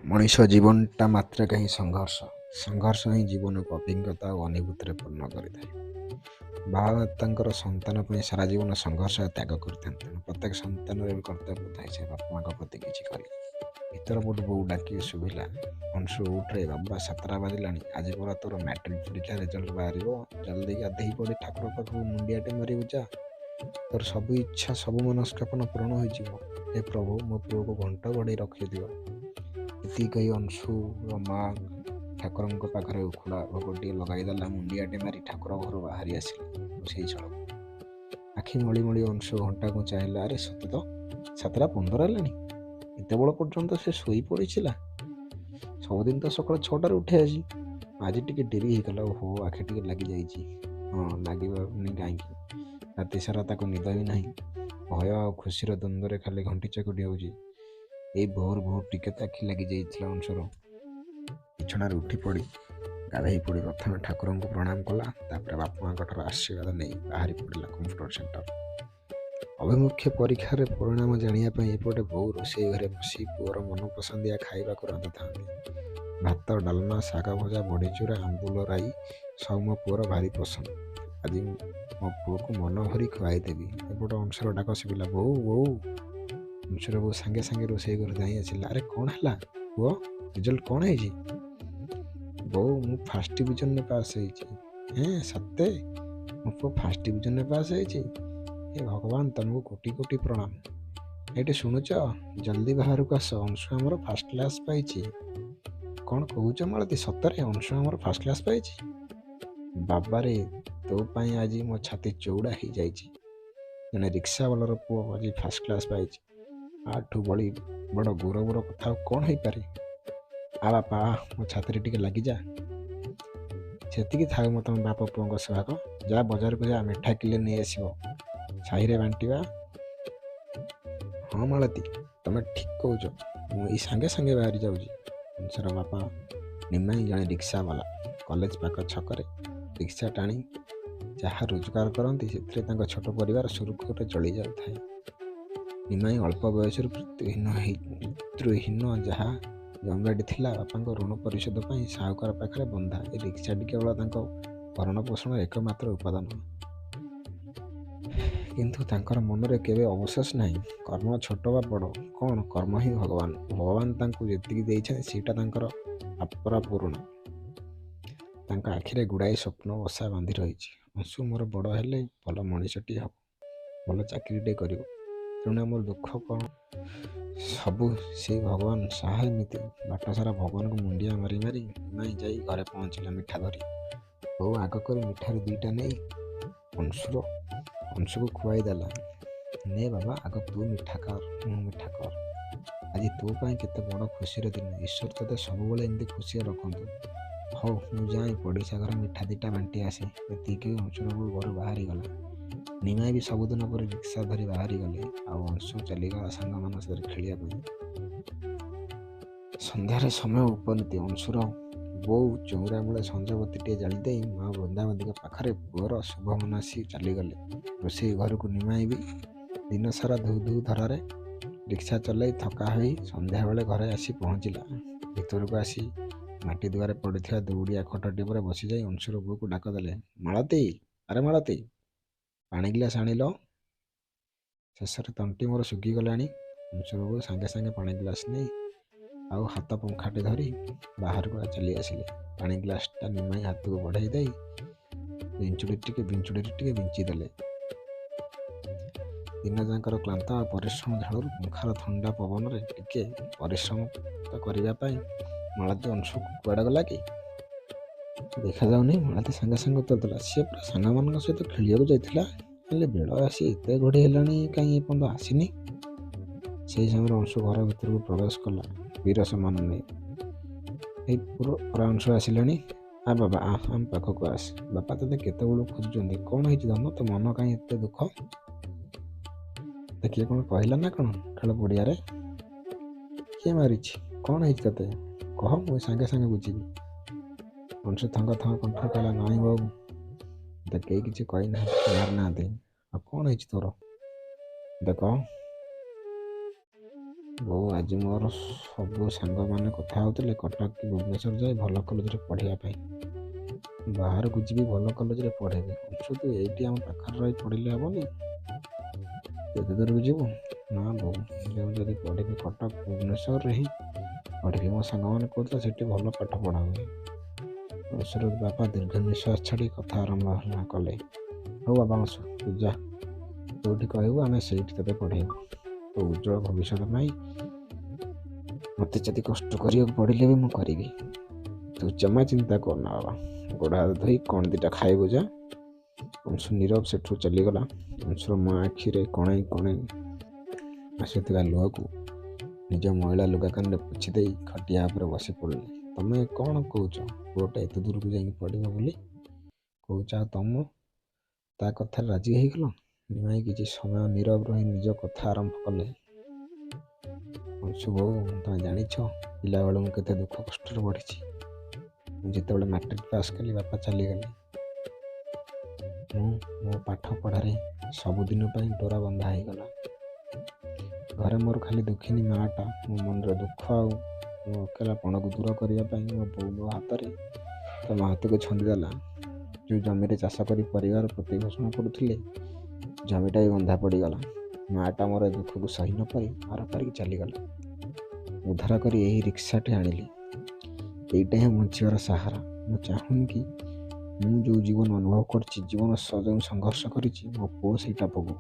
ମଣିଷ ଜୀବନଟା ମାତ୍ରକେ ହିଁ ସଂଘର୍ଷ। ସଂଘର୍ଷ ହିଁ ଜୀବନକୁ ଅଭିଜ୍ଞତା ଓ ଅନୁଭୂତିରେ ପୂର୍ଣ୍ଣ କରିଥାଏ। ବାବା ତାଙ୍କର ସନ୍ତାନ ପାଇଁ ସାରା ଜୀବନ ସଂଘର୍ଷ ତ୍ୟାଗ କରିଥାନ୍ତି। ତେଣୁ ପ୍ରତ୍ୟେକ ସନ୍ତାନର ବି କର୍ତ୍ତବ୍ୟ ଥାଏ ସେ ବାପା ମାଆଙ୍କ ପ୍ରତି କିଛି କରିବ। ଭିତର ପଟୁ ବୋଉ ଡାକି ଶୁଭିଲା, ଅଂଶୁ ଉଠରେ ବାବା, 7ଟା ବାଜିଲାଣି। ଆଜି ପରା ତୋର ମ୍ୟାଟ୍ରିକ ପରୀକ୍ଷା ରେଜଲ୍ଟ ବାହାରିବ। ଜଲ୍ଦି ଗାଧେଇ ପଡ଼ି ଠାକୁର ପାଖକୁ ମୁଣ୍ଡିଆଟେ ମାରିବୁ ଯା। ତୋର ସବୁ ଇଚ୍ଛା, ସବୁ ମନସ୍କାମନା ପୂରଣ ହୋଇଯିବ। ହେ ପ୍ରଭୁ, ମୋ ପୁଅକୁ ଘଣ୍ଟ ଘୋଡ଼େଇ ରଖିଦିଅ। ଏତିକି କହି ଅଂଶୁର ମା ଠାକୁରଙ୍କ ପାଖରେ ଉଖୁଡ଼ା ଭୋଗଟିଏ ଲଗାଇଦେଲା। ମୁଣ୍ଡିଆଟେ ମାରି ଠାକୁର ଘରୁ ବାହାରି ଆସିଲେ ରୋଷେଇ ଶାଳକୁ। ଆଖି ମଳି ମଳି ଅଂଶୁ ଘଣ୍ଟାକୁ ଚାହିଁଲା। ଆରେ ସତେ ତ, 7ଟା 15 ହେଲାଣି। ଏତେବେଳ ପର୍ଯ୍ୟନ୍ତ ସେ ଶୋଇ ପଡ଼ିଥିଲା। ସବୁଦିନ ତ ସକାଳ 6ଟାରେ ଉଠେ ଆଜି। ଆଜି ଟିକେ ଡେରି ହେଇଗଲା। ଓହୋ, ଆଖି ଟିକେ ଲାଗିଯାଇଛି। ହଁ, ଲାଗିବନି କାହିଁକି? ରାତି ସାରା ତାକୁ ନିଦ ବି ନାହିଁ। ଭୟ ଆଉ ଖୁସିର ଦ୍ୱନ୍ଦ୍ୱରେ ଖାଲି ଘଣ୍ଟି ଚକଟି ହେଉଛି। ଏଇ ଭୋର ଭୋର ଟିକେ ତ ଆଖି ଲାଗିଯାଇଥିଲା ଅଂଶୁର। ବିଛଣାରୁ ଉଠି ପଡ଼ି ଗାଧେଇ ପଡ଼ି ପ୍ରଥମେ ଠାକୁରଙ୍କୁ ପ୍ରଣାମ କଲା। ତାପରେ ବାପା ମାଆଙ୍କଠାରୁ ଆଶୀର୍ବାଦ ନେଇ ବାହାରି ପଡ଼ିଲା କମ୍ପ୍ୟୁଟର ସେଣ୍ଟର ଅଭିମୁଖେ ପରୀକ୍ଷାରେ ପରିଣାମ ଜାଣିବା ପାଇଁ। ଏପଟେ ବୋଉ ରୋଷେଇ ଘରେ ବସି ପୁଅର ମନପସନ୍ଦିଆ ଖାଇବାକୁ ରାନ୍ଧୁଥାନ୍ତି। ଭାତ, ଡାଲମା, ଶାଗ ଭଜା, ବଡ଼ିଚୁରା, ଆମ୍ବୁଲ ରାଇ ସବୁ ମୋ ପୁଅର ଭାରି ପସନ୍ଦ। ଆଜି ମୋ ପୁଅକୁ ମନ ଭରି ଖୁଆଇଦେବି। ଏପଟେ ଅଂଶୁର ଡାକ ଶୁଭିଲା, ବୋଉ, ବୋଉ। ଅଂଶୁର ବୋଉ ସାଙ୍ଗେ ସାଙ୍ଗେ ରୋଷେଇ ଘରୁ ଧାଇଁ ଆସିଲା। ଆରେ କ'ଣ ହେଲା ପୁଅ, ରେଜଲ୍ଟ କ'ଣ ହେଇଛି? ବୋଉ, ମୁଁ ଫାର୍ଷ୍ଟ ଡିଭିଜନରେ ପାସ୍ ହେଇଛି। ହେଁ, ସତେ? ମୋ ପୁଅ ଫାର୍ଷ୍ଟ ଡିଭିଜନରେ ପାସ୍ ହେଇଛି? ହେ ଭଗବାନ, ତମକୁ କୋଟି କୋଟି ପ୍ରଣାମ। ଏଇଠି ଶୁଣୁଛ, ଜଲ୍ଦି ବାହାରକୁ ଆସ। ଅଂଶୁ ଆମର ଫାର୍ଷ୍ଟ କ୍ଲାସ୍ ପାଇଛି। କ'ଣ କହୁଛ ମାଳତୀ, ସତରେ ଅଂଶୁ ଆମର ଫାର୍ଷ୍ଟ କ୍ଲାସ୍ ପାଇଛି? ବାବାରେ, ତୋ ପାଇଁ ଆଜି ମୋ ଛାତି ଚଉଡ଼ା ହେଇଯାଇଛି। ଜଣେ ରିକ୍ସାବାଲାର ପୁଅ ଆଜି ଫାର୍ଷ୍ଟ କ୍ଲାସ୍ ପାଇଛି। ୟାଠୁ ବଳି ବଡ଼ ଗୌରବର କଥା ଆଉ କ'ଣ ହେଇପାରେ? ଆ ବାପା, ମୋ ଛାତିରେ ଟିକେ ଲାଗିଯା। ସେତିକି ଥାଉ ମୋ ତମ ବାପ ପୁଅଙ୍କ ସୋହାଗ। ଯା, ବଜାରକୁ ଯା, ମିଠା କିଲେ ନେଇ ଆସିବ, ସାହିରେ ବାଣ୍ଟିବା। ହଁ ମାଳତୀ, ତମେ ଠିକ୍ କହୁଛ। ମୁଁ ଏଇ ସାଙ୍ଗେ ସାଙ୍ଗେ ବାହାରି ଯାଉଛି। ଅଂଶୁର ବାପା ନିମାଇଁ ଜଣେ ରିକ୍ସାବାଲା। କଲେଜ ପାଖ ଛକରେ ରିକ୍ସା ଟାଣି ଯାହା ରୋଜଗାର କରନ୍ତି, ସେଥିରେ ତାଙ୍କ ଛୋଟ ପରିବାର ସୁରୁଖୁରୁରେ ଚଳି ଯାଉଥାଏ। ନିମାଇଁ ଅଳ୍ପ ବୟସରୁ ପିତୃହୀନ। ଯାହା ଜମିବାଡ଼ି ଥିଲା, ବାପାଙ୍କ ଋଣ ପରିଶୋଧ ପାଇଁ ସାହୁକାର ପାଖରେ ବନ୍ଧା। ଏ ରିକ୍ସାଟି କେବଳ ତାଙ୍କ ଭରଣପୋଷଣର ଏକମାତ୍ର ଉପାଦାନ। କିନ୍ତୁ ତାଙ୍କର ମନରେ କେବେ ଅବଶୋଷ ନାହିଁ। କର୍ମ ଛୋଟ ବା ବଡ଼ କ'ଣ, କର୍ମ ହିଁ ଭଗବାନ। ଭଗବାନ ତାଙ୍କୁ ଯେତିକି ଦେଇଛନ୍ତି, ସେଇଟା ତାଙ୍କର ଅପରାପୂର୍ଣ୍ଣ। ତାଙ୍କ ଆଖିରେ ଗୁଡ଼ାଏ ସ୍ୱପ୍ନ ବସା ବାନ୍ଧି ରହିଛି। ଅଂଶୁ ମୋର ବଡ଼ ହେଲେ ଭଲ ମଣିଷଟିଏ ହେବ, ଭଲ ଚାକିରିଟିଏ କରିବ। ତେଣୁ ଆମର ଦୁଃଖ କ'ଣ, ସବୁ ସେଇ ଭଗବାନ ସାହା। ଏମିତି ବାଟସାରା ଭଗବାନଙ୍କୁ ମୁଣ୍ଡିଆ ମାରି ମାରି ନିମାଇଁ ଯାଇ ଘରେ ପହଞ୍ଚିଲା ମିଠା ଧରି। ବୋଉ ଆଗ କରି ମିଠାରୁ ଦୁଇଟା ନେଇ ଅଂଶୁକୁ ଖୁଆଇ ଦେଲା। ନେ ବାବା, ଆଗ ତୁ ମିଠା କର, ମୁଁ ମିଠା କର। ଆଜି ତୋ ପାଇଁ କେତେ ବଡ଼ ଖୁସିର ଦିନ। ଈଶ୍ୱର ତୋତେ ସବୁବେଳେ ଏମିତି ଖୁସିରେ ରଖନ୍ତୁ। ହଉ, ମୁଁ ଯାଏଁ, ପଡ଼ିଶା ଘରେ ମିଠା ଦୁଇଟା ବାଣ୍ଟି ଆସେ। ଏତିକି କହି ଅଂଶୁର ବୋଉ ଘରୁ ବାହାରିଗଲା। ନିମାଇଁ ବି ସବୁଦିନ ପରି ରିକ୍ସା ଧରି ବାହାରିଗଲେ। ଆଉ ଅଂଶୁ ଚାଲିଗଲା ସାଙ୍ଗମାନଙ୍କ ସହିତ ଖେଳିବା ପାଇଁ। ସନ୍ଧ୍ୟାରେ ସମୟ ଉପନୀତି। ଅଂଶୁର ବୋଉ ଚଉରା ମୂଳେ ସଞ୍ଜବତୀଟିଏ ଜାଳିଦେଇ ମା ବୃନ୍ଦାବତୀଙ୍କ ପାଖରେ ପୁଅର ଶୁଭ ମନାସି ଚାଲିଗଲେ ରୋଷେଇ ଘରକୁ। ନିମାଇଁ ବି ଦିନସାରା ଧୁ ଧୁ ଧରାରେ ରିକ୍ସା ଚଲାଇ ଥକା ହୋଇ ସନ୍ଧ୍ୟାବେଳେ ଘରେ ଆସି ପହଞ୍ଚିଲା। ଭିତରକୁ ଆସି ମାଟି ଦୁଆରେ ପଡ଼ିଥିବା ଦଉଡ଼ିଆ ଖଟଟି ଉପରେ ବସିଯାଇ ଅଂଶୁର ବୋଉକୁ ଡାକ ଦେଲେ, ମାଳତୀ, ଆରେ ମାଳତୀ, ପାଣି ଗିଲାସ ଆଣିଲ। ଶେଷରେ ତଣ୍ଟି ମୋର ଶୁଖିଗଲାଣି। ଅଂଶୁର ବୋଉ ସାଙ୍ଗେ ସାଙ୍ଗେ ପାଣି ଗିଲାସ ନେଇ ଆଉ ହାତ ପଙ୍ଖାଟି ଧରି ବାହାରକୁ ଚାଲି ଆସିଲେ। ପାଣି ଗ୍ଲାସଟା ନିମାଇଁ ହାତକୁ ବଢ଼ାଇ ଦେଇ ବିଞ୍ଚୁଡ଼ିରେ ଟିକେ ବିଞ୍ଚି ଦେଲେ। ଦିନଯାକର କ୍ଳାନ୍ତ ଆଉ ପରିଶ୍ରମ ଝାଳରୁ ପଙ୍ଖାର ଥଣ୍ଡା ପବନରେ ଟିକେ ପରିଶ୍ରମ ତ କରିବା ପାଇଁ, ମାଳତୀ, ଅଂଶୁ କୁଆଡ଼େ ଗଲା କି? ଦେଖାଯାଉନି। ମାଳତୀ ସାଙ୍ଗେ ସାଙ୍ଗେ ଉତ୍ତର ଦେଲା, ସିଏ ପରା ସାଙ୍ଗମାନଙ୍କ ସହିତ ଖେଳିବାକୁ ଯାଇଥିଲା। ହେଲେ ବେଳ ଆସି ଏତେ ଘଡ଼ି ହେଲାଣି, କାହିଁ ଏପର୍ଯ୍ୟନ୍ତ ଆସିନି? ସେହି ସମୟରେ ଅଂଶୁ ଘର ଭିତରକୁ ପ୍ରବେଶ କଲା ବିରସ ମନ ନେଇ। ଏଇ ପରା ଅଂଶୁ ଆସିଲାଣି। ଆ ବାବା, ଆ, ଆମ ପାଖକୁ ଆସ। ବାପା ତୋତେ କେତେବେଳୁ ଖୋଜୁଛନ୍ତି। କ'ଣ ହେଇଛି ଧନ, ତୋ ମନ କାହିଁ ଏତେ ଦୁଃଖ? ତୋତେ କିଏ କ'ଣ କହିଲା ନା କ'ଣ ଖେଳ ପଡ଼ିଆରେ? କିଏ ମାରିଛି? କ'ଣ ହେଇଛି ତୋତେ କହ, ମୁଁ ସାଙ୍ଗେ ସାଙ୍ଗେ ବୁଝିବି। ଅଂଶୁ ଥଙ୍ଗ ଥଙ୍ଗ କଣ୍ଠରେ କହିଲା, ନାଇଁ ବୋଉ, ମୋତେ କେହି କିଛି କହିନାହାନ୍ତି, ମାରିନାହାନ୍ତି। ଆଉ କ'ଣ ହେଇଛି ତୋର, ମୋତେ କହ। ବୋଉ, ଆଜି ମୋର ସବୁ ସାଙ୍ଗମାନେ କଥା ହେଉଥିଲେ କଟକ କି ଭୁବନେଶ୍ୱର ଯାଇ ଭଲ କଲେଜରେ ପଢ଼ିବା ପାଇଁ। ବାହାରକୁ ଯିବି, ଭଲ କଲେଜରେ ପଢ଼ିବି। ଅଂଶୁ, ତୁ ଏଇଠି ଆମ ପାଖରେ ରହି ପଢ଼ିଲେ ହେବନି? ଏତେ ଦୂରକୁ ଯିବୁ? ନା ବୋଉ, ଯେଉଁ ଯଦି ପଢ଼ିବି କଟକ ଭୁବନେଶ୍ୱରରେ ହିଁ ପଢ଼ିବି। ମୋ ସାଙ୍ଗମାନେ କହୁଥିଲେ ସେଠି ଭଲ ପାଠ ପଢ଼ା ହୁଏ। ଅଂଶୁର ବାପା ଦୀର୍ଘ ନିଶ୍ୱାସ ଛାଡ଼ି କଥା ଆରମ୍ଭ କଲେ। ହଉ ବାବା ଅଂଶୁ, ତୁ ଯା, ଯୋଉଠି କହିବୁ ଆମେ ସେଇଠି ତୋତେ ପଢ଼େଇବୁ। ତୋ ଉଜ୍ଜଳ ଭବିଷ୍ୟତ ପାଇଁ ମୋତେ ଯଦି କଷ୍ଟ କରିବାକୁ ପଡ଼ିଲେ ବି ମୁଁ କରିବି। ତୁ ଜମା ଚିନ୍ତା କରନା ବାବା। ଗୋଡ଼ ହାତ ଧୋଇ କ'ଣ ଦୁଇଟା ଖାଇବୁ ଯା। ଅଂଶୁ ନୀରବ ସେଠୁ ଚାଲିଗଲା। ଅଂଶୁର ମା ଆଖିରେ କଣେଇ କଣେଇ ଆସୁଥିବା ଲୁହକୁ ନିଜ ମଇଳା ଲୁଗା କାନିରେ ପୋଛି ଦେଇ ଖଟିଆ ଉପରେ ବସି ପଡ଼ିଲେ। ତମେ କ'ଣ କହୁଛ? ପୁଅଟା ଏତେ ଦୂରକୁ ଯାଇକି ପଢ଼ିବ ବୋଲି କହୁଛ, ଆଉ ତମ ତା କଥାରେ ରାଜି ହେଇଗଲ? ନିମାଇଁ କିଛି ସମୟ ନୀରବ ରହି ନିଜ କଥା ଆରମ୍ଭ କଲେ। ଅଂଶୁ ବୋଉ, ତମେ ଜାଣିଛ ପିଲାବେଳୁ ମୁଁ କେତେ ଦୁଃଖ କଷ୍ଟରେ ବଢ଼ିଛି। ମୁଁ ଯେତେବେଳେ ମାଟ୍ରିକ ପାସ୍ କଲି, ବାପା ଚାଲିଗଲେ। ମୁଁ ମୋ ପାଠ ପଢ଼ାରେ ସବୁଦିନ ପାଇଁ ଡୋରା ବନ୍ଧା ହେଇଗଲା। ଘରେ ମୋର ଖାଲି ଦୁଃଖିନୀ ମାଆଟା। ମୋ ମନରେ ଦୁଃଖ ଆଉ ମୋ ଏକଲାପଣକୁ ଦୂର କରିବା ପାଇଁ ମୋ ବୋଉ ମୋ ହାତରେ ତମ ହାତକୁ ଛନ୍ଦିଦେଲା। ଯେଉଁ ଜମିରେ ଚାଷ କରି ପରିବାର ପ୍ରତିପୋଷଣ କରୁଥିଲେ, ଜମିଟା ବି ବନ୍ଧା ପଡ଼ିଗଲା। ମାଆଟା ମୋର ଦୁଃଖକୁ ସହି ନପାରି ଆରପାରିକି ଚାଲିଗଲା। ଉଧାର କରି ଏହି ରିକ୍ସାଟି ଆଣିଲି। ଏଇଟା ହିଁ ବଞ୍ଚିବାର ସାହାରା। ମୁଁ ଚାହୁଁନି କି ମୁଁ ଯେଉଁ ଜୀବନ ଅନୁଭବ କରିଛି, ଜୀବନ ସହ ଯେଉଁ ସଂଘର୍ଷ କରିଛି, ମୋ ପୁଅ ସେଇଟା ଭୋଗୁ।